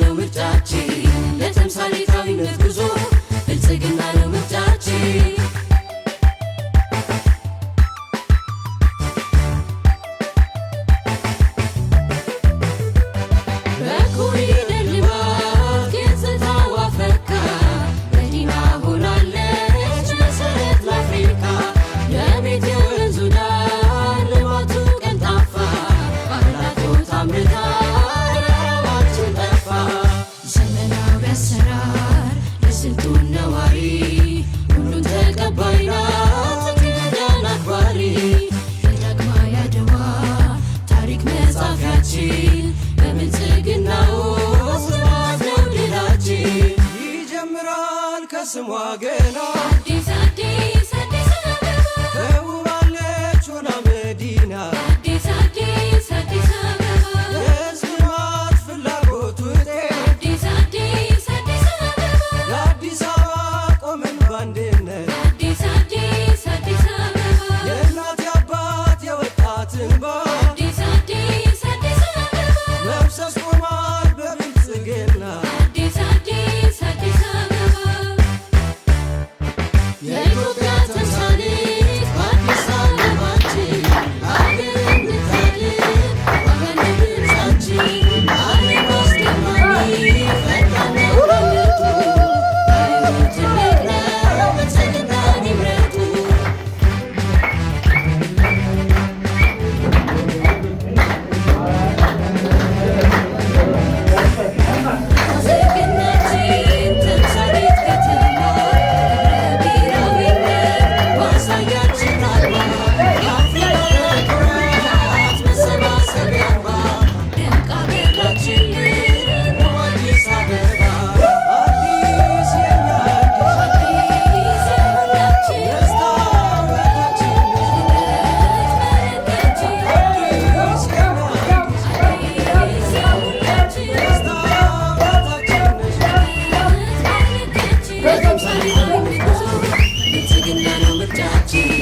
ነው ምርጫችን። ለተምሳሌታዊነት ጉዞ ብልጽግና ነው ምርጫችን። በኮሪደር ልማት ገጽታዋ ፈካ፣ መዲና ሆናለች መሰረት ለአፍሪካ። የቤቴ ወንዙ ዳር ልማቱ ቀልጣፋ፣ ባላት አምርታ ረሃባችን ጠፋ። ዘመናዊ አሰራር ለስልጡን ነዋሪ፣ ሁሉን ተቀባይ ናት እንግዳን አክባሪ። የዳግማዊ አድዋ ታሪክ መጻፊያችን፣ በብልጽግና ውስጥ ልማት ነው ድላችን። ይጀምራል ከስሟ ገና፣ አዲስ አዲስ አዲስ አበባ፣ ተውባለች ሆና መዲና፣ አዲስ አዲስ አዲስ አበባ፣ የሕዝብ ልማት ፍላጎት ውጤት፣ አዲስ አዲስ አዲስ አበባ፣ ለአዲስ አበባ ቆምን ባንድነት፣ አዲስ አዲስ አዲስ አበባ፣ የእናት የአባት የወጣት እንባ፣ አዲስ አዲስ አዲስ አበባ፣ መፍሰስ ቆሟል በብልጽግና። አዲስ አዲስ አዲስ አበባ፣ የኢትዮጵያ ተምሳሌት በአዲስ አበባችን፣ አገር እንድታድግ ዋጋ ነው ድምፃችን። ዓለም አስደማሚ ፈጣን ነው ለውጡ፣ ኃይሉ ትልቅ ነው፣ ብልጽግናን ይምረጡ። ብልጽግናችን ተምሳሌት ከተማ፣ ብሔራዊነት ማሳያችን አርማ፣ የአፍሪካ ኩራት መሰባሰቢያ አምባ፣ ደምቃ በራችን አዲስ አበባ። አዲስ የኛ አዲስ፣ አዲስ የሁላችን፣ ደስታ ውበታችን፣ ውበት መለኪያችን፣ አዲስ የኛ አዲስ፣ አዲስ የሁላችን፣ ደስታ ውበታችን ነሽ። ብልጽግና ነው ምርጫችን።